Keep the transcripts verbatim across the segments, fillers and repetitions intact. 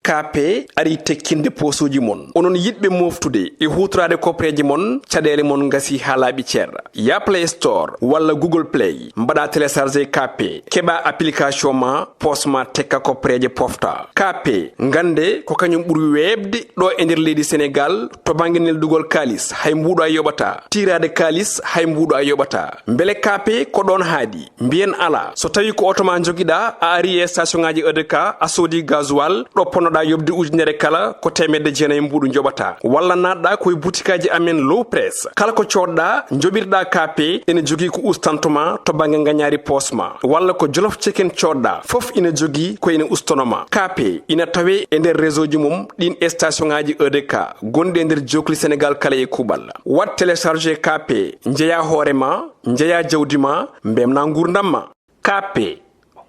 K P arii tekkinde poosuuji mon. Onon yiɗɓe mooftude e huutoraade kopreeje mon, caɗeele mon ngasii haa laaɓi cer. Yah Play Store walla Google Play, mbaɗaa télécharger K P, keɓaa application ma, poos ma tekka kopreeje pofta. K P, ngannde ko kañum ɓuri weeɓde ɗo e nder leydi Senegaal to bannge neldugol kaalis, hay mbuuɗo a yoɓataa. Tiiraade kaalis, hay mbuuɗo a yoɓataa. Mbele K P ko ɗoon haaɗi? Mbiyen alaa. So tawii ko oto ma njogiɗaa, a arii e station ŋaaji E D K, a soodii gasoil, ɗo ponnoɗaa yoɓde ujunere kala, ko teemedde jeenayi mbuuɗu njoɓataa. Walla naatɗaa ko e butikaaji amen Low Press. Kala ko coodɗaa, njoɓirɗaa K P, ene jogii ko ustanto ma to bannge ngañaari poos ma. Walla ko Jolof Chicken coodɗaa, fof ina jogii ko ene ustono ma. K P ina tawee e nder réseau ji mum ɗiin e station ŋaaji E D K gonɗi e nder jookli Senegaal kala e kuuɓal. Waɗ télécharger K P, njeyaa hoore ma, njeyaa jawdi ma, mbemnaa nguurndam ma. K P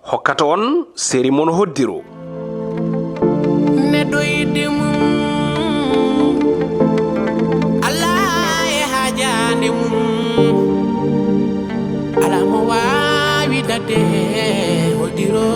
hokkata on seri mon hoddiro. Neɗɗo yiɗde mum, Allah e haajaande mum. Alaa mo waawi daɗde hoddiro.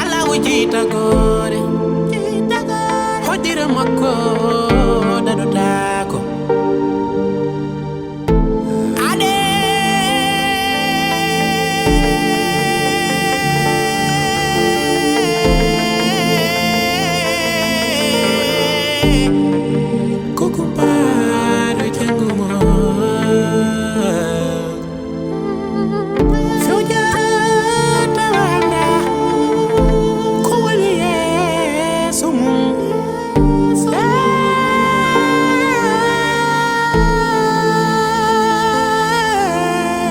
Allahu jiitagore, hoddira makko daɗotaako. Ade ko kumpaaɗo janngo mo. Sujata wanda ko woni yeeso mum.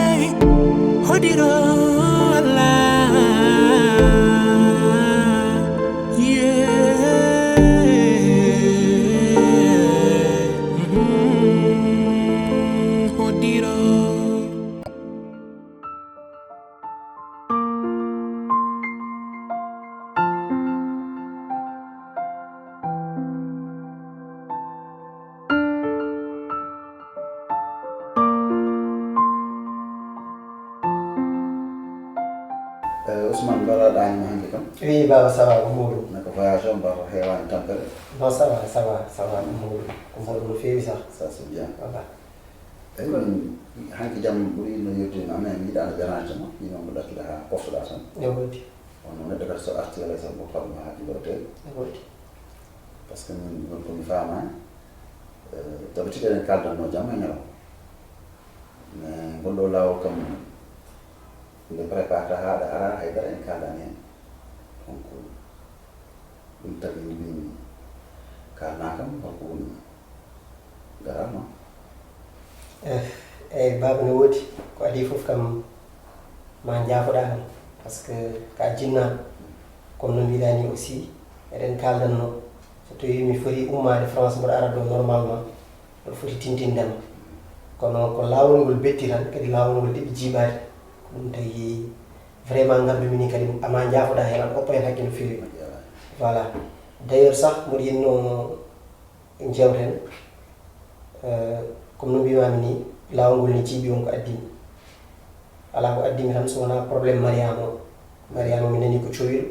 Hey, hodiro Allah. Yeah. Mm-hmm. Hodiro. Eh, Ousmane, mbaɗa ɗaani ma hannde kam? Oui, baba, ça va, ko mawɗum. Naka voyage o, mbaɗa heewaani tampere? Non, ça va, ça va, ça va, ko mawɗum. Ko mawɗum no feewi sax. Ça, c'est bien. Voilà. Eyi, min, hanki jam ɓuri no yewtidde ma, mais mi yiɗaano dérange ma, min on ko ɗakkida haa poftoɗaa tan. Ne woodi. Kono neɗɗo kadi so arti alay sago mo faama haa ɗiɗo tee. Ne woodi. Par ce que min won ko mi faamaani. Eh, tabatiti eɗen kaaldanno jam e ñalawma. Mais ngol ɗo laawol kam, nde préparata haa ɗa ara, haydara en kaaldaani heen. Donc, ɗum tagi mbimi kaalnaa kam holko woni garaama. Eh, eyi, baaba, no woodi. Ko adii fof kam, ma njaafoɗaa kam, par ce que ka jinnaaɗo. Comme no mbiɗaa ni aussi, eɗen kaaldanno, so tawii mi foti ummaade France, mboɗo ara ɗo normalement, mboɗo foti tintinde ma. Kono ko laawol ngol betti tan, kadi laawol ngol ɗeɓi jiiɓaade. Ko ɗum tagi vraiment ngardu mi ni kadi, ama njaafoɗaa heen, aɗa oppa heen hakke no feewi. Voilà. D'ailleurs sax, mboɗo yiɗno en jeewten, eh, comme no mbiimaami ni, laawol ngol ne jiiɓi, on ko addi mi. Alaa ko addi mi tan so wonaa problème Mariama o. Mariama mi nani ko cowil,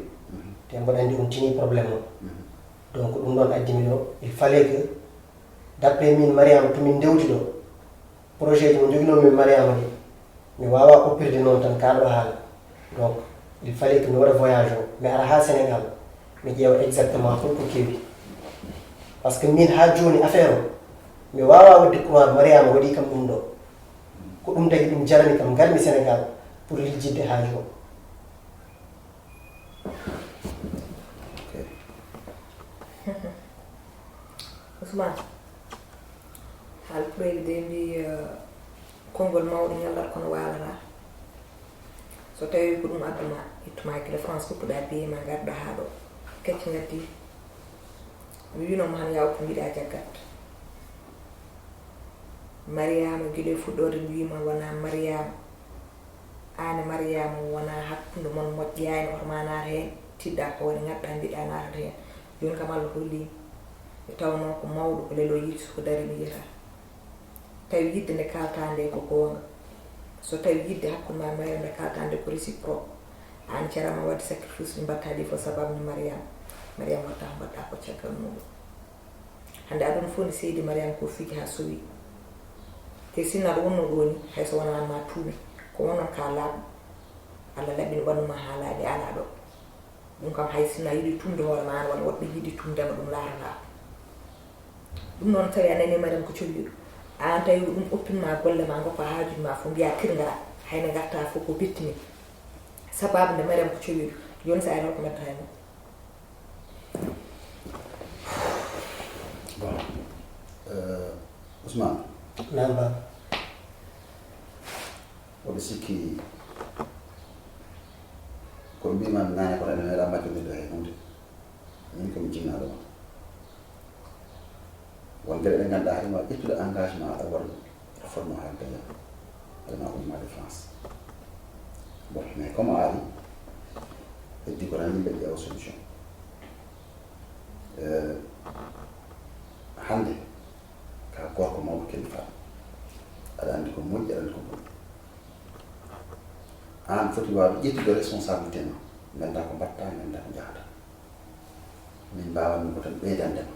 te mboɗo anndi on tini problème o. Donc ɗum ɗon addi mi ɗo, il fallait que, d'après min Mariama, to min ndewti ɗo, projet ji mo njoginoo min Mariama ɗi, mi waawaa oppirde noon tan, kaa ɗo haala. Donc, il fallait que mi waɗa voyage o, mi ara haa Sénégal, mi ƴeewa exactement holko kewi. Par ce que min, haa jooni, affaire o, mi waawaa waɗde croire Mariama waɗi kam ɗum ɗo. Ko ɗum tagi ɗum jarani kam, ngarmi Sénégal pour lijjidde haaju o. Ok. Ousmane, haalpulaaɓe de mbi, eh, konngol mawɗo ñallata kono waalata. So tawii ko ɗum adduma, ittuma gila France, kuppuɗa biye ma, ngarɗa haa ɗo. Kecce ngaddi. Mi wiino mo han, yaa oppo mbiɗa jaggat. Mariama, gila e fuɗɗoode mi wiima wona Mariama. Aan e Mariama wonaa hakkunde mon moƴƴaani, hoto ma naat heen, tiɗɗa ko waɗi ngaɗɗa mbiɗa naatat heen. Jooni kam Allah holliima. Mi tawnoo ko mawɗo ko lelo yiɗi so ko darii mi yiyata. Tawi yidde nde kaaltaa nde ko goonga. So tawi yidde hakkunde ma e Mariama nde kaaltaa nde ko réciproque. Aan ceeraama waɗde sacrifice ɗi mbaɗtaa ɗi fof sababu nde Mariama. Mariama waɗta ko mbaɗɗa ko caggal muɗum. Hannde aduna fof ne seydi Mariama ko fiji haa sowi. Te sinno aɗa wonnoo ɗo ni, hay so wonaa ma tuumi, ko wonnoon ka laaɓɗo. Allah laɓɓini ɓanndu ma haa laaɓi alaa ɗo. Ɗum kam hay sinno a yiɗi tumde hoore ma aan walla woɗɓe yiɗi tumde ma ɗum laarata. Ɗum noon tawi a nani Mariama ko cowiɗo. Aan tawi ɗum oppin ma golle ma ngoppa haajuji ma fof mbiya tirgara. Hayne ngarta fof ko bettini. Sababu nde Mariama ko cowiɗo. Jooni sa ari holko mbaɗata e mum? Bon. Euh, Ousmane. Naam ba. Oɗo sikki ko mbima nane kono ene meeɗa majjodire e hunde. Min komi jinnaɗo ma. Won geɗe ɗe ganduɗa haɗima ƴettude engagement aɗa waɗa ɗum. Aɗa fotno haalde e aɗana ummaade France. Bon, mais comme a ari, heddi ko tan yimɓe ƴeewa solution. Eh, hannde ka gorko mawɗo kilifa, aɗa anndi ko moƴƴi aɗa anndi ko moƴƴi. Aan foti waawde ƴettude responsabilité ma, ngannda ko mbaɗta, ngannda ko njahata. Min mbawanmi ko tan ɓeydande ma.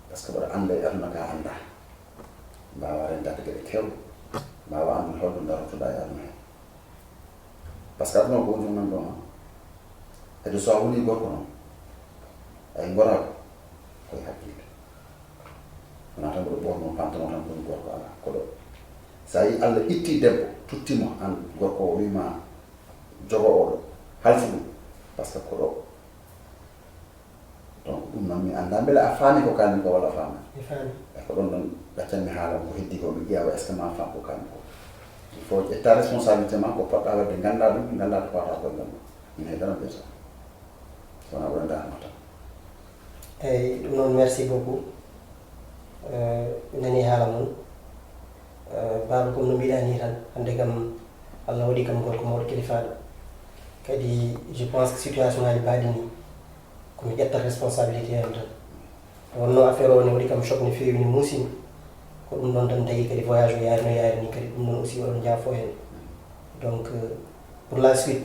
Par ce que mboɗo annda e aduna ka annda. Mbawa rentade geɗe kewɗe. Mbawa anndude holɗo darotoɗa e aduna he. Par ce que aduna ko woni nan ɗon. Ede so a woni gorko noon, ay goraɗo koye hakkille. Wona tan mboɗo ɓorno pantalon tan kono gorko ala ko ɗo. Sa yi Allah itti debbo tuttimo an gorko o wima jogo oɗo halfu ɗum. Par ce que ko ɗo. Donc ɗum noon mi annda mbele a faami ko kalmi ko walla faama. Mi faami. E ko ɗon ɗon ɗaccanmi haala ko heddi ko mi ƴeewa est ce que ma faam ko kalmi ko. Il faut ƴetta responsabilité ma ko poɗɗa wadde ganda ɗum ganda ko pawata koye mum. Min hay dara mbiyata. Wona ɓura darno tan. Eyyi ɗum noon merci beaucoup. Eh, mi nani haala mon. Eh, baaba comme no mbiɗa ni tan hannde kam Allah waɗi kam gorko mawɗo kilifaɗo. Kadi je pense que situation ngaji mbaɗi ni komi ƴetta responsabilité hen tan. Wonno affaire o ne waɗi kam choc no feewi ni muusimi. Ko ɗum ɗon tan tawi kadi voyage o yaari no yaari ni kadi ɗum ɗon aussi oɗon jaafo hen. Donc pour la suite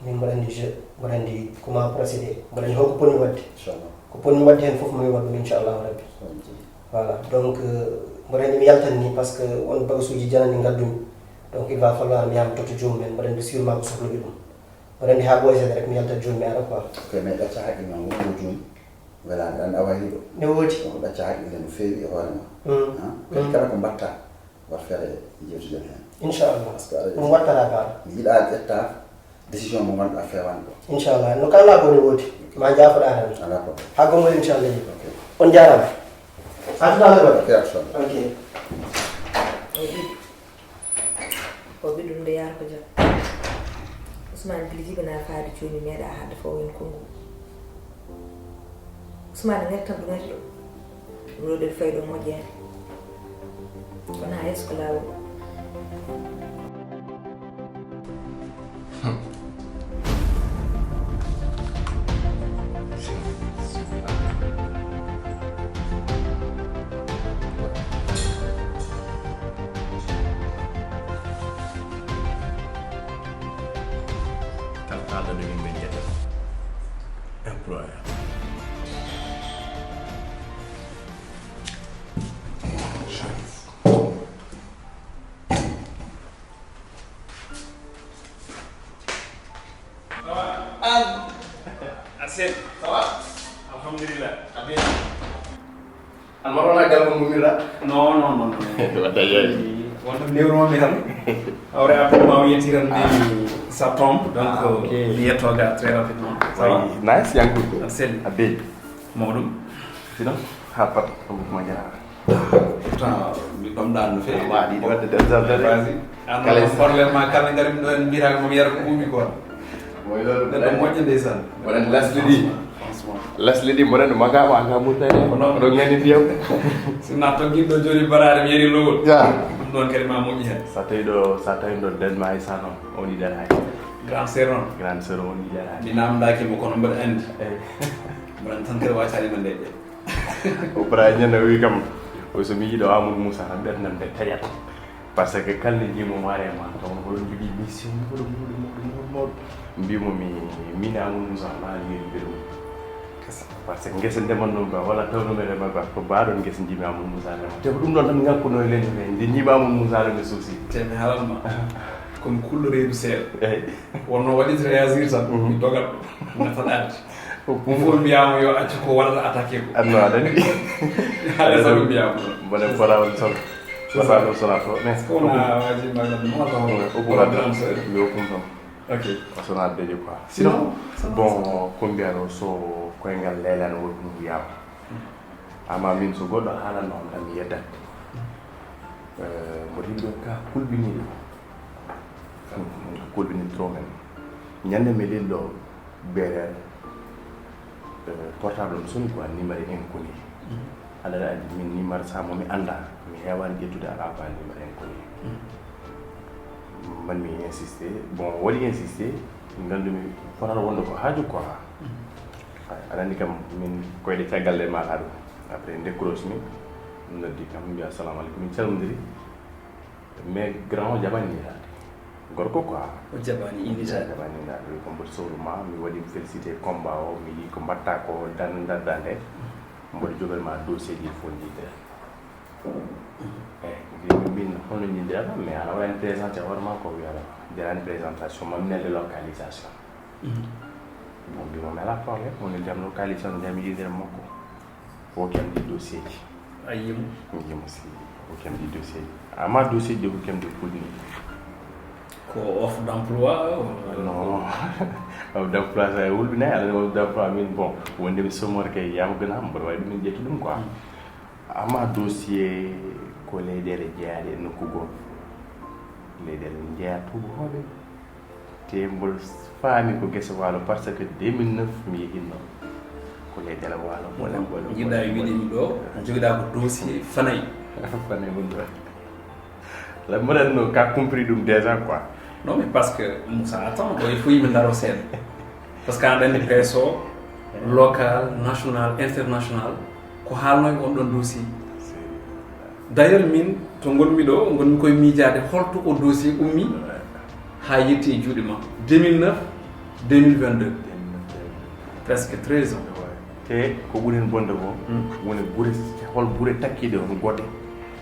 min mboɗo andi je mboɗo andi comment procédé mboɗo andi holko ponmi wadde. Ko ponmi wadde hen foof mami waɗ ɗum inchallahu rabbi. Voilà donc mboɗo andi mi yaltan ni par ce que won bagasuji janani gaddumi. Donc il va falloir mi yaha mi totta joomum en mboɗo andi sûrement ko sohluɓe ɗum. Mboɗo andi ha ɓooy seeɗa rek mi yaltat joomum mi ara quoi. Ok mais ɗacca haqqil ma wonko jooni. Welaande an awa hiɗo. Ne woodi. Ko ɗacca haqqille no feewi e hoore ma. Kadi kala ko mbatta wat feere jewtiden heen. Inchallah. Parce que aɗa ɗum wattata baaba. Mi yiɗa ƴetta décision mo ngannduɗa feewani ko. Inchallah no kala ko ne woodi. Ma jaafoɗa tan. Ala problème. Ha gongol inchallah. Ok. On jarama. À tout à l'heure. Ok. Ok. O ɓiɗɗo ɗum nde yaara ko jam. Ousmane gila jibinaa faade jooni meeɗa haalde fof en konngu. Ousmane ngari tan ɗum ngari ɗo. Ɗum ɗo ɗen fayi ɗo moƴƴaani. Kono haa yeeso ko laawol. Kala kaalɗo ɗo yimɓe njeɗa employé. An. Arsène. Ça va? Alhamdulillah. A bien. An mbaɗa wona galma mumira? Non, non, non, non. Wadda yayi. Wonta newnomi tan. Awre après ma o yetti tan mbi ça tombe donc mi yetto ga très rapidement. Ça va? Nice yankuko. Arsène. A bien. Mawɗum. Sinon ha pat ko ma jarama. Pourtant mi ɗomɗani no feewi. Waɗi waɗde désordre. Vas-y. Kala problème ma kala garim ɗo en mbiyata ko momi yara ko ɓuumi ko. Moy loolu. Neɗɗo moƴƴo ndeysaan. Waɗan lasli ɗi. Lasli ɗi mboɗen no magama anga murtani. Oɗo ngandi ndiyam. Sinna tokkiɗo joni baraade mi yeri lowol. Ja. Ɗum ɗon kadi ma moƴƴi heen. So tawi ɗo, so tawi ɗo denma hay sa noon, on yiɗat hay. Grand sœur noon. Grand sœur on yiɗat hay. Mi namdaki mo kono mboɗo anndi. Eyi. Mboɗo anndi tan kadi wacani ma nde ƴe. O Brian Niang o wi kam, o so mi yiɗo Amadou Moussa tan ɓernam nde taƴat. Parce que kala nde jiimo waare ma, taw ko ɗon jogii mission mawɗo, mawɗo, mawɗo, mawɗo, mawɗo. Mbimo mi, min Amadou Moussa ma yiɗi mbeɗum. Parce que ngesa ndeman ɗum ba, walla tawno mi rema ba, ko baɗon ngesa jimi Amadou Moussa rema. Te ko ɗum ɗon tan ngakkuno e leñol he, nde jiimi Amadou Moussa rema suusi. Te mi haalan ma, comme kulɗo reedu seeɗa. Eyi. Wonno waɗi réagir tan, mi dogat ɗum. Ngata ɗaɗde. Ko ɗum fof mbiyama yo accu ko waɗata attaqué ko. Anno aɗa anndi. Haɗa sabu mbiyama ɗum. Mboɗo fota on solo. Fota on solo to. Mais ko na waji ma ɗum, mo to. O buga. Programme seeɗa. Yo kum tan. Ok. Ko so na deƴo quoi. Sinon, sinon, bon, ko mbiyano so koyngal leelano woni ɗum wiyaama. Amma min so goɗɗo haalanno am tan mi yeddat. Eh, mboɗo yiɗi ɗo ka kulɓiniiɗo. Hmm, ka kulɓini trop même. Ñande mi lillo beerere, eh, portable am soni quoi, numéro inconnu. Aɗa anndi min numéro sa mo mi annda, mi heewani ƴettude alaa ba numéro inconnu. Mbaɗmi insisté, bon, waɗi insisté, ngandumi fotata wonde ko haaju quoi. Ay, aɗa anndi kam, min koyɗe caggal ɗe maaka ɗum. Après, décroche mi, noddi kam, mbi, "Assalamu aleykum." Min calmodiri. Mais grand o jaɓani innitaade. Gorko quoi. O jaɓani innitaade. Jaɓani innitaade. Wi ko mboɗo sowru ma, mi waɗi mi félicité combat o, mi yii ko mbaɗta ko, dan-, darda nde. Mboɗo jogal ma dossier ji fof jiidere. Eyi, mbimi min, hono ñindirata, mais ana waɗani présenté hoore ma ko wiyata. Jarani présentation, ma mi nelde localisation. Bon, mbimo mi alaa problème, woni jam localisation, jam yiidere makko. O kam ɗi dossier ji. A yimo? Mi yimo si, o kam ɗi dossier ji. Amma dossier ji, o kam ɗi pulni. Ko offre d'emploi, walla? Non. Offre d'emploi, sa hulɓinay, aɗa offre d'emploi, min, bon, wonde mi somore kay, yiyama gona, mboɗo wawi ɗum min ƴettu ɗum quoi. Amma dossier ko leyɗeele jeeyaɗe e nokku goo. Leyɗeele jeeya tuubakooɓe. Te mboɗo faami ko gese waalo, parce que deux mille neuf mi yehinno. Ko leyɗeele waalo, mboɗo, mboɗo, jiɗɗa e wiide mi ɗo, jogiɗa ko dossier fanay. Fanay woni ɗo. La mboɗo anno ka compris ɗum déjà quoi. Non, mais parce que, Moussa, attends, il faut yimɓe ndaro seeɗa. Parce que aɗa anndi presse o, local, national, international, ko haalno e on ɗon dossier. D'ailleurs, min, to ngonmi ɗo, ngonmi koye miijaade holto o dossier ummi haa yetti e juuɗe ma. Deux mille neuf, deux mille vingt-deux. Presque treize ans. Te ko ɓuri heen bonde ko, woni gure, hol gure takkiiɗe on goɗɗe,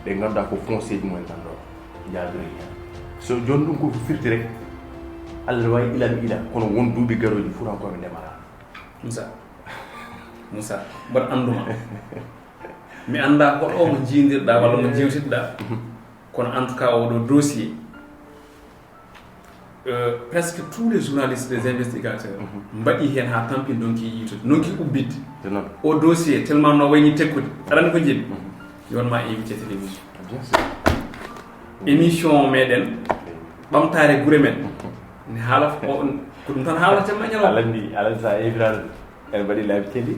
ɗe ngannduɗaa ko foncier ji mumen tan ɗo. Jaabiri heen. So jooni ɗum ko firti rek, Allah ne waawi ila mi ila, kono won duuɓi garooji Fuutankooɓe ndemata. Moussa, Moussa, mboɗo annduma. Mi annda ko ɗo mo jiidirɗa walla mo jiwtitɗa. Kono en tout cas, oɗo dossier, euh, presque tous les journalistes, les investigateurs, mbaɗi heen haa tampi, ndonki yiitude, ndonki ubbitde. C'est noon. O dossier, tellement no wayni tekkude. Aɗa anndi ko njiɗmi? Mi won ma invité télévision. Bien sûr. Émission meɗen, ɓamtaare gure men. Ne haala, o, ko ɗum tan haalata jamma e ñalawma. Aɗa anndi, aɗa anndi sa invité, en mbaɗi live télé.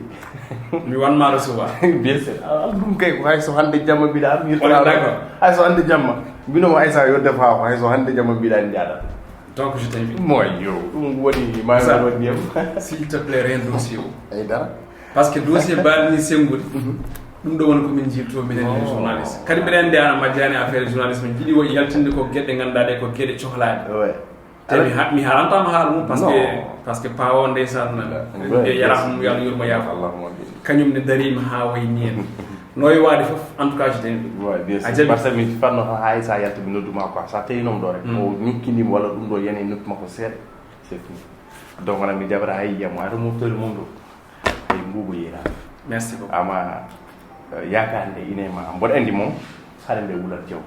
Mi wan ma recevoir. Bien sûr. Aɗa anndi ɗum kay ko hay so hannde jamma mbiɗa am, on est d'accord? Hay so hannde jamma. Mbino mo Aïssa yo def haa ko hay so hannde jamma mbiɗa en jaada. Donc, je t'invite. Moi, yo, ɗum woni ma. Sa, woni ndiyam. S'il te plaît, reen dossier o. Ay dara. Parce que dossier mbaɗi ni senngude, ɗum ɗo woni ko min njilto, minen les journalistes. Kadi mbiɗa anndi an a majjani affaire journalisme, jiɗi o yaltinde ko geɗe ngannduɗaa ɗe ko geɗe cohlaaɗe. Ouais. Te mi ha-, mi haalantama haala mum, parce que, non, parce que paawo ndeysaan, ouais, ɓe yara ɗum, yo Allah yurmo yaafo. Allahumma amin. Kañum ne dariima haa wayi ni en. No e waade fof, en tout cas, je t'invite. Ouais, bien sûr. A jaɓi. Parce que mi fanno tan haa sa yalta mi nodduma quoi. Sa tawinoma ɗo rek. Mm. O ñukkiniima walla ɗum ɗo yani e noppi makko seeɗa. C'est fini. Donc, wona mi jaɓata hay yiyam, wata moftori mum ɗo. Ay mbuubu yeeraa. Merci beaucoup. Ama, eh, yaakaar nde ine ma. Mboɗo anndi moom, hare nde wulat jaw.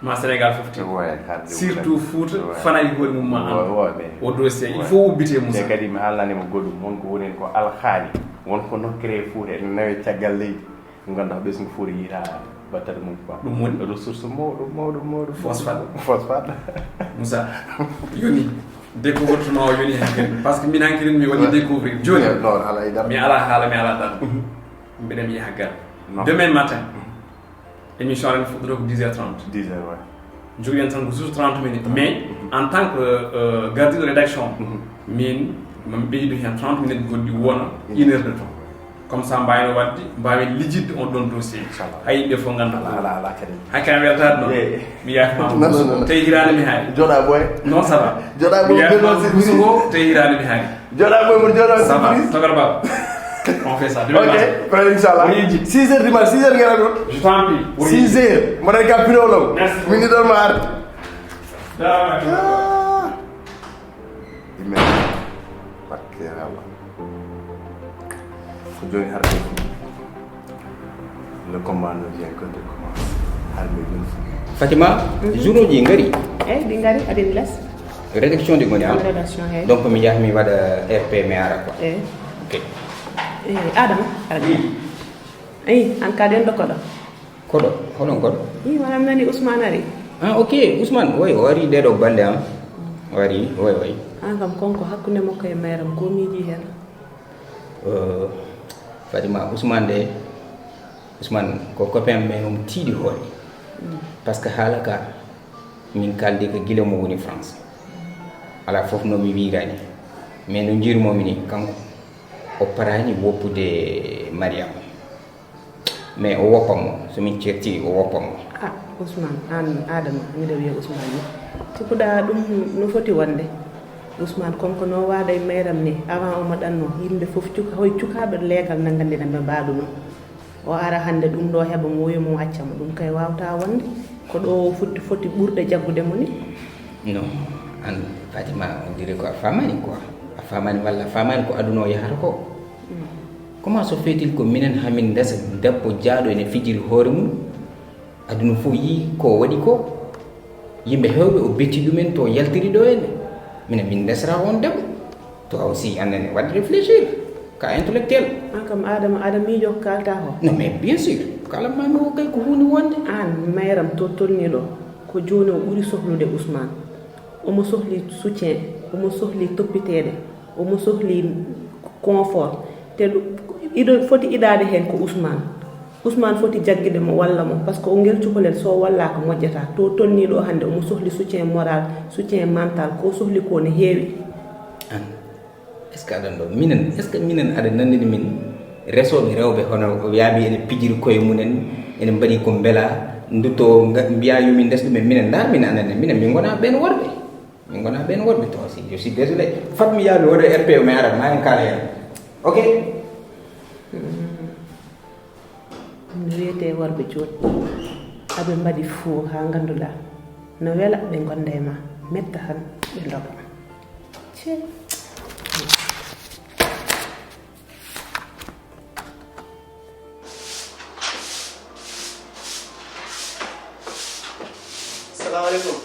Ma Sénégal fof tigi. Ouais, hare nde wulat. Surtout Fouta, ouais, fana e hoore mum ma. Ouais, andu. Ouais, mais o dossier, il faut ubbite, Moussa. Te kadi mi haalnanima goɗɗum, won ko woni hen ko alhaali. Won ko no créé Fouta, ene nawe caggal leydi. Mo ngannduɗaa ɓesngu Fouta yiita battane mum quoi. Ɗum woni? Ressource mawɗo, mawɗo, mawɗo. Phosphate. Phosphate. Moussa, yoni. Découverte ma o yoni hankkadi. Parce que min hankkadi mi waɗi découvrir. Jooni. Non, alaa e dara. Mi alaa haala, mi alaa dara. Mhm. Mbiɗa mi yaha gal. Non. Demain matin, émission aɗa fuɗɗoro ko dix heures trente. Dix heures, ouais. Jogiɗen tan ko juste trente minutes, mais en tant que euh, gardien de rédaction, min mami ɓeydu heen trente minutes goɗɗi, wona une heure de temps. Comme ça mbawno wadde, mbawen lijjidde on ɗon dossier. Inchallah. Hay yimɓe fof ngannda. Ala, ala, ala kadi. Hay kan weltaade noon. Eh. Mi yaafima. Non, non, non. Tawi hiraani mi haali. Joɗa boy. Non, ça va. Joɗa boy. Mi yaafima. Busugo, tawi hiraani mi haali. Joɗa boy, mon joɗa. Ça va. Togar baba. On fait ça. Ok, frère, inchallah. Oui, Dji. Six heures du matin, six heures ngara ɗon. Je t'en prie. Oui. Six heures. Mbaɗa ka pino law. Merci. Min ɗiɗon ma arde. D'accord. Ah. Amen. Barke Allah. Ko jooni har ɓe fuɗɗi. Le combat ne vient que de commencer. Har ɓe jooni fuɗɗi. Fatima, journaux ji ngari? Eyi, ɗi ngari, aɗin les. Rédaction ɗi ngoni, ah? Am rédaction, eyi. Donc mi yaha mi waɗa R P mi ara quoi. Eyi. Ok. Eyi, Adama, aɗa. Oui. Eyi, an ka ɗen ɗo koɗo. Koɗo? Hoɗon koɗo? Ii, wala mi nani Ousmane ari. Ah, ok, Ousmane, oy, o ari ɗeɗo balɗe am. O ari, oy, oy. An kam konko hakkunde makko e Mayram, ko miiji heen? Euh, Fatima, Ousmane de, Ousmane ko copain am, mais omo tiiɗi hoore. Mm. Parce que haala ka, min kaldi ko gila mo woni France. Ala fof no mi wiirani. Mais no njiirumomi ni, kanko, o paraani woppude Mariama. Mais o woppan mo, so min ceerti, o woppan mo. Ah, Ousmane, an Adama, miɗo wiya Ousmane ni. Cikkuɗaa ɗum no foti wonde? Ousmane, konko no waada e Mayram ni, avant omo ɗanno, yimɓe fof cuka-, hoy cukaaɓe leegal nannganndiranɓe mbaɗuno. O ara hannde ɗum ɗo heɓa mo, wiya mo acca mo, ɗum kay waawta wonde. Ko ɗo o futti, foti ɓurde jaggude mo ni. Non, an Fatima, on dirait ko a faamaani quoi. A faamaani walla a faamaani ko aduna o yahata ko? Mm. Comment se fait-il que minen hamin ndesa debbo jaaɗo ene fijiri hoore mum? Aduna fof yii ko waɗi ko. Yimɓe heewɓe o betti ɗumen to yaltiri ɗo henne. Minen min ndesra on debbo. To aussi an nene waɗi réfléchir. Ka intellectuel. An kam Adama, aɗa miijo ko kalta ko? Non, mais bien sûr. Kala mami o kay ko huunde wonde. An Mayram to tolni ɗo. Ko jooni o ɓuri sohlude Ousmane. Omo sohli soutien, omo sohli toppiteede, omo sohli confort. Te ɗu-, iɗo foti idaade heen ko Ousmane. Ousmane foti jaggude mo, walla mo, parce que o ngel cukalel, so o wallaaka, moƴƴata. To tolni ɗo hannde, omo sohli soutien moral, soutien mental, ko sohli ko ne heewi. An, est-ce que aɗa ɗo? Minen, est-ce que minen aɗa nanndini min resooɓe rewɓe hono o yaabi ene pijiri koye mumen, ene mbaɗi ko mbela, ndutto nga-, mbiya yo min ndes ɗumen, minen ndaar min anani, minen min ngona ɓeen worɓe. Min ngona ɓeen worɓe to aussi, je suis désolé. Fat mi yaabi wode R P O mi ara, ma en kaala heen. Ok? No wiyetee worɓe jooni, aɓe mbaɗi fuu haa ngannduɗaa no wela ɓe ngonda e ma, metta tan ɓe ndoga. Cee. Salamu aleykum.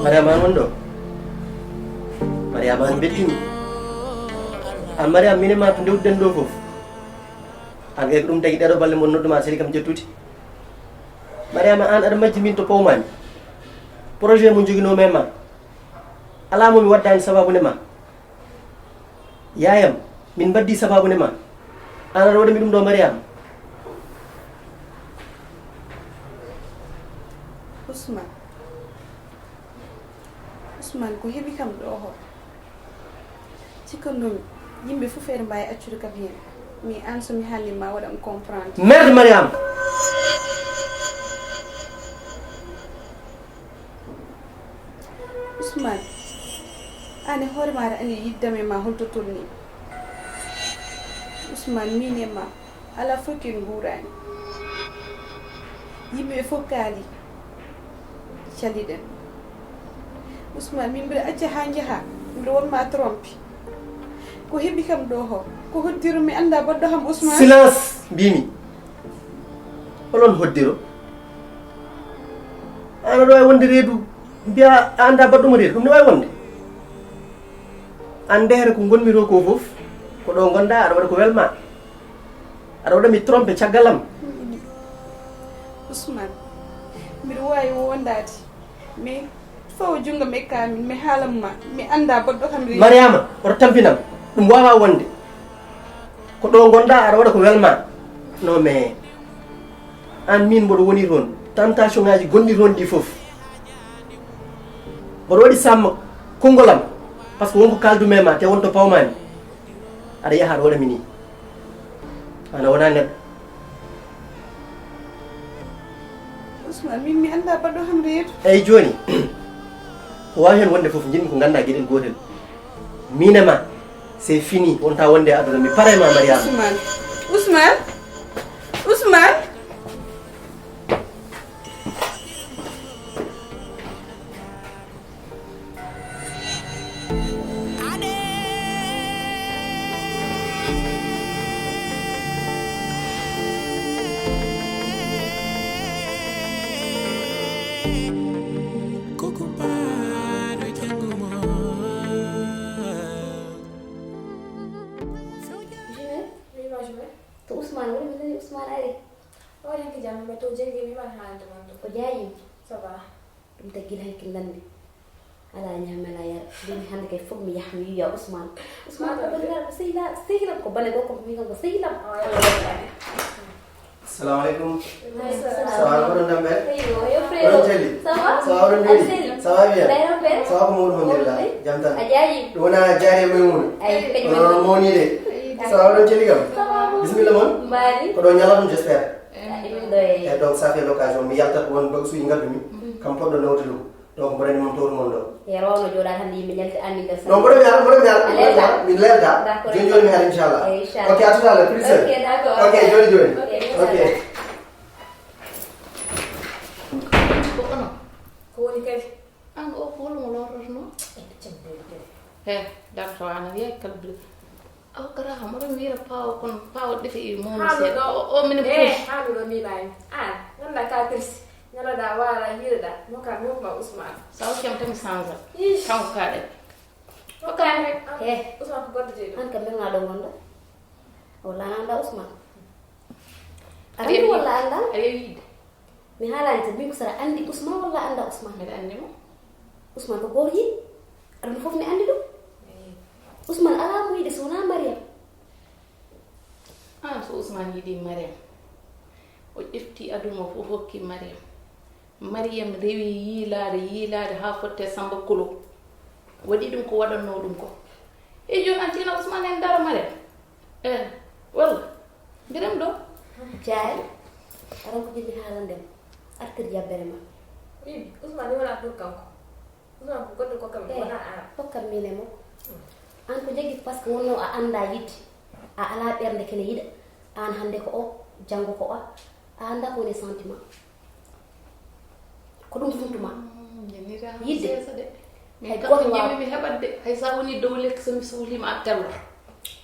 Mariama, an woni ɗo? Mariama, an bettimi. An Mariama, minen ma to ndewɗen ɗo fof. An kay ko ɗum tagi ɗeɗo balle mon nodduma seli kam ƴettude. Mariama, an aɗa majji min to pawmami. Projet mo joginoomi e ma. Alaa mo mi waddani sababu nde ma. Yaayam, min mbaddi sababu nde ma. An aɗa waɗa mi ɗum ɗo, Mariama. Ousmane. Ousmane, ko heɓi kam ɗo ho? Cikkannomi, yimɓe fof ene mbaawi accude kam heen. Mais aan, so mi haalnii ma waɗam comprendre. Merde, Mariama! Ousmane, aan e hoore ma aɗa anndi yiɗde am e ma hol to tolnii. Ousmane, min e ma, alaa fof ken nguuraani. Yimɓe ɓe fof kaali, caliɗen. Ousmane, min mbiɗa acca haa njaha, mbiɗa won ma trompe. Ko heɓi kam ɗo ho, ko hoddiro mi annda baɗɗo kam Ousmane. Silence, mbimi. Holon hoddiro? An aɗa wawi wonde reedu, mbiya a annda baɗɗo mo reedu, ɗum ne wawi wonde. An ndehre ko ngonmi to ko fof, ko ɗo ngonɗa, aɗa waɗa ko welma. Aɗa waɗa mi trompe caggal am. Ousmane, mbiɗa wawi wondaade, mais fawo junngo me kamin, mi haalan ma, mi annda baɗɗo kam reedu. Mariama, oto tampinam, ɗum wawa wonde. Ko ɗo ngonɗa, aɗa waɗa ko welma. Non, mais an min mboɗo woni toon, tentation ngaji gonɗi toon ɗi fof. Mboɗo waɗi samma konngol am, par ce que wonko kaldumi e ma, te wonto pawmami. Aɗa yaha aɗa waɗa mi ni. Ana wona neɗɗo. Ousmane, min mi annda baɗɗo kam reedu. Eyyi, joni, ko wawi hen wonde fof, jinmi ko ganduɗa gueɗel gotel. Min e ma, c'est fini, wonta wonde e aduna, mi pare ma, Mariama. Ousmane, Ousmane, Ousmane. Jumel? Oui, ma jumel. To Ousmane woni, mi nani Ousmane ari. O waɗi hanki jam, mais to jeggi mi man haalde man ɗum. O jaayi? Ça va. Ɗum tagi gila hanki landi. Ala ñaame, ala yara. Mbimi hannde kay fof mi yaha mi yiya Ousmane. Ousmane ko banndiraaɗo, ko sehilaaɗo, sehilaaɗo, ko bane gorko, ko min kam ko sehilam. Assalamu alaikum. Ça va, ko ɗon Dambe? Eyyo, yo frère. Oɗon celli? Ça va? Ça va, oɗon jooɗi? Aɗa selli? Ça va bien. Ndayron père? Ça va, ko mawɗum, alhamdulillah. Jam tan. A jaaji? Ɗum wona jaari e Maymuna. Ay, kañum. Oɗon mawni de. Ça va, oɗon celli kam? Ça va, moom. Bismillah mon. Mbaadi. Ko ɗo ñalawma, j'espère. Ah, emin ɗo e. Et donc, ça fait l'occasion. Mi yaltat won bagasuuji ngaddumi. Kam poɗɗo nawde ɗum. Donc, mboɗo anndi mon towru mon ɗo. E rawno jooɗaade hannde yimɓe ñalti anni nder. Non, mboɗo mi ara, mboɗo mi ara, mboɗo mi ara. D'accord. Min lelda. Joni joni mi ara, inchallah. Inchallah. Ok, à tout à l'heure, plus sûr. Ok, d'accord. Ok, joni joni. Ok, inchallah. Ok. Ko onon? Ko woni kadi? An o ko hol mo lorrotno? E, cembe kadi. He, darto ana wiya kalbiri. Aw kara ha moɗon wira pawo kon, pawo defi i mono. Haalu seeɗa. Ɗo. O, o mini. Eh, puus. Haalu ɗo miɗani. An, ganda ka tirsi. Ñaloɗa wara yiiɗoɗa. Mo ka mi hokma Ousmane. Sa hokkam tan mi sanza. Ish. Kanko kaɗen. Hokkam rek. He. Ousmane ko goɗɗo jeyi ɗo. An kam men ngaɗo gonɗo. Walla an anda Ousmane. Aɗa andi walla anda? Aɗa yiɗi. Mi haalani tan, min ko saɗa anndi Ousmane walla annda Ousmane? Mbiɗa anndi mo. Ousmane ko gooto yiɗi. Aduna fof mi anndi ɗum. Eey. Ousmane alaa mo yiɗi so wonaa Mariam. Ah, so Ousmane yiɗi Mariam, o ƴefti aduna o fof hokki Mariam. Mariam rewi yiilaade, yiilaade haa fotte Samba Kolo. Waɗi ɗum ko waɗannoo ɗum ko. E jooni an tina Ousmane en daro Mariam? Eh, walla? Mbiɗam ɗo. Jaay, aran ko jiɗmi haalande ma. Artir jabbere ma. Wi, Ousmane ni wona pour kanko. Ousmane ko goɗɗo ko kam. Eh, wona an. Hokkam min e makko. An ko jaggi par ce que wonno a annda yidde. A ala ɓernde kene yiɗa. An hannde ko o, janngo ko o. A annda ko woni sentiment. Ko ɗum funtuma. Mm, yidde. Hay goto waawa. Min kam ko jiɗmi mi heɓat de. Hay sa woni dow lekki so mi sohlima a tello.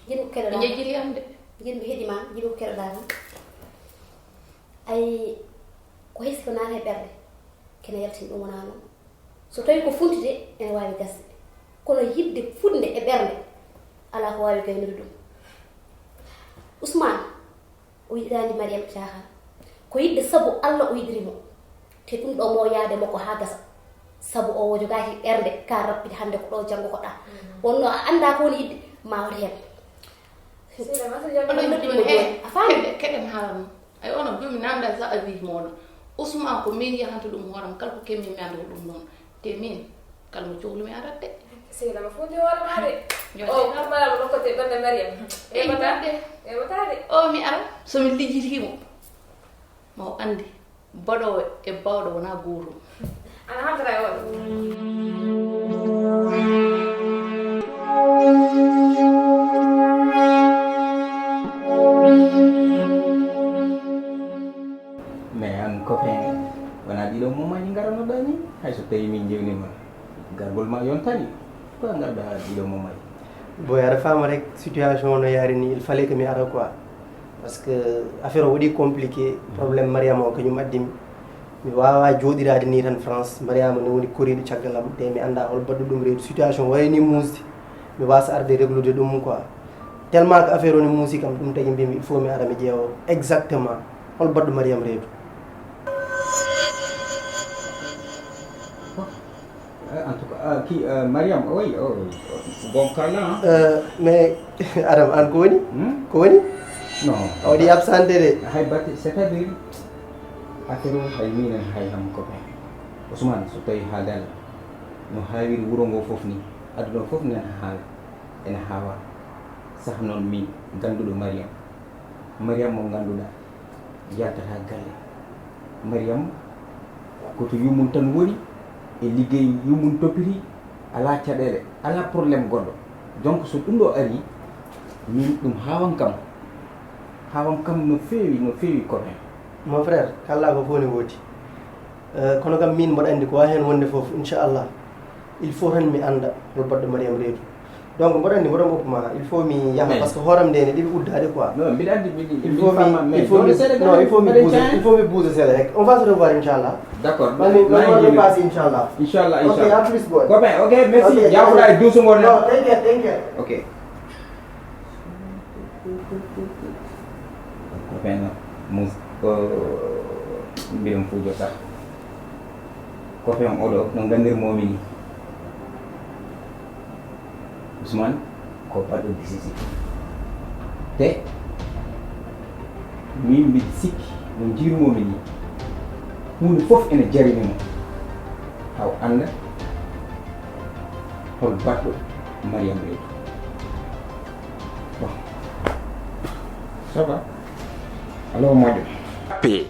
Jiɗmi ko keɗoɗa. Ɓe jejjili am de. Jiɗmi heɗima, jiɗmi ko keɗoɗa kam. Ay, ko hay si ko naata e ɓerɗe, kene yaltin ɗum wona noon. So tawi ko funti de, ene waawi gasde. Kono yidde funde e ɓernde, alaa ko waawi gaynude ɗum. Ousmane, o yiɗiraani Mariam caaxaan. Ko yidde sabu Allah o yiɗiri mo. Te ɗum ɗo mo yaade mo ko haa gasa. Sabu o jogaaki ɓernde, ka rappide hannde ko ɗo, janngo ko ɗa. Mhm. Wonno a annda ko woni yidde, ma wata heen. Seyda, ma seyda, oɗon jam. Yiɗi mo he, jooni. A faami? Keɗen, keɗen haalano. Ay, onon, jooni mi namda sa avis moɗon. Ousmane ko min yahanta ɗum hooram, kala ko kemmi mi annda ko ɗum noon. Te min, kala mo cohlumi arat de. Seyda, ma foti hoore ma de. Jooɗe. O, kala bala mo nokkote ɓernde Mariam. Ey, eɓata de. Eɓata de. O, mi ara, so mi lijjitimo, ma o anndi baɗoowo e bawɗo wona gootum. Ana haltata e oɗo. Wonaa ɗiɗo momaaji ngaranoɗaa ni, hay so tawii min njewnii ma, gargol ma yontani. Ko a ngarɗaa ɗiɗo momaaji? Boy, aɗa faama rek, situation no yaari ni, il fallait que mi ara quoi. Parce que affaire o waɗi compliqué, problème Mariama o kañum addi mi. Mi waawaa jooɗiraade ni tan France, Mariama ne woni koriiɗo caggal am, te mi anndaa hol baɗɗo ɗum reedu. Situation wayi ni muusde, mi waasa arde réglude ɗum quoi. Tellement que affaire o ne muusi kam, ɗum tagi mbimi il faut mi ara mi ƴeewa exactement hol baɗɗo Mariama reedu. Eh, en tout cas, ah, ki, eh, Mariam, oui, oh, oui, oh, bon, kala, hein? Euh, mais, Adam, an ko woni? Hmm? Ko woni? Non. A waɗi absenté de. Hay batte, c'est-à-dire, affaire o hay minen hay ham ko ɓen. Ousmane, so tawi haalaali, no haawiri wuro ngo fof ni, aduna o fof nana haala, ene haawa. Sah noon min, ganduɗo Mariam. Mariam mo ganduɗa, yaltata galle. Mariam, ko to yummum tan woni, e liggey yummum toppiti, alaa caɗeele, alaa problème goɗɗo. Donc, so ɗum ɗo ari, min ɗum haawan kam. Haawan kam no feewi, no feewi, copain. Mon frère, kala ko fof ne woodi. Eh, kono kam min mboɗo anndi ko waawi heen wonde fof, inchallah. Il faut tan mi annda hol baɗɗo Mariam reedu. Donc mboɗo anndi mboɗo mokku ma, il faut mi yaha. Mais parce que hooram nde ne ɗiɗi uddaade quoi. Non, mbiɗa anndi, mbiɗi, il faut mi, il faut mi, non, il faut mi bouger, il faut mi bouger seeɗa rek. On va se revoir, inchallah. D'accord. Mami, mami, mami, passe, inchallah. Inchallah, ok, inchallah. À plus, boy. Copain, ok, merci. Ok, jaafoɗa e duuso ngol. Non, thank you, thank you. Ok. Copain, mus, ko mbiɗen fuu jotta. Copain oɗo, no nganndir momini. Ousmane, ko baɗɗo décisif. Te, min mbiɗi sikki, no njiirmomi ni, huunde fof ene jarani mo. Haw annda hol baɗɗo Mariam reedu. Bon. Ça va? Allo, moƴƴo. P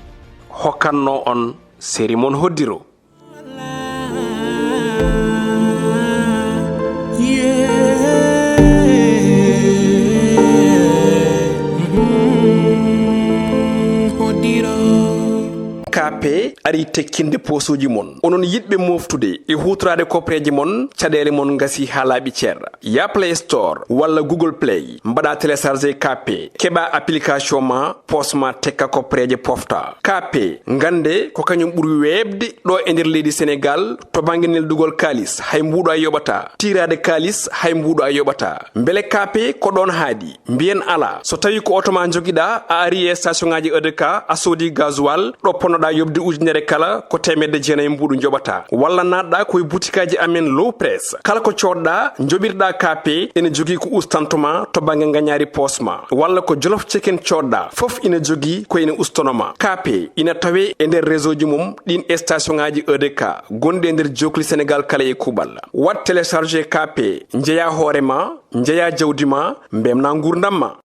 hokkatno on série mon hoddiro. K P ari tekkinde poosuuji mon. Onon yiɗɓe moftude e huutoraade kopreeje mon, caɗeele mon ngasi haa laaɓi cer. Ya Play Store walla Google Play, mbaɗa télécharger K P, keɓa application ma, poos ma tekka kopreeje pofta. K P, ngannde ko kañum ɓuri weeɓde ɗo e nder leydi Senegaal to bannge neldugol kaalis, hay mbuuɗo a yoɓata. Tiiraade kaalis, hay mbuuɗo a yoɓata. Mbele K P ko ɗoon haaɗi? Mbiyen alaa. So tawi ko oto ma njogiɗa, a ari e station ngaji E D K, a soodi gasoil, ɗo ponnoɗa yoɓde ujunere kala, ko teemedde jeenayi mbuuɗu njoɓata. Walla naatɗa ko e butikaji amen Low Press. Kala ko coodɗa, njoɓirɗa K P, ene jogii ko ustantoma to bannge ngañaari poos ma. Walla ko Jolof Chicken coodɗa, fof ina jogii ko ene ustonoma. K P ina tawe e nder réseau ji mum ɗin station ngaji E D K, gonɗi e nder jookli Senegaal kala e kuuɓal. Waɗ télécharger K P, njeya hoore ma, njeya jawdi ma, mbemna nguurndam ma.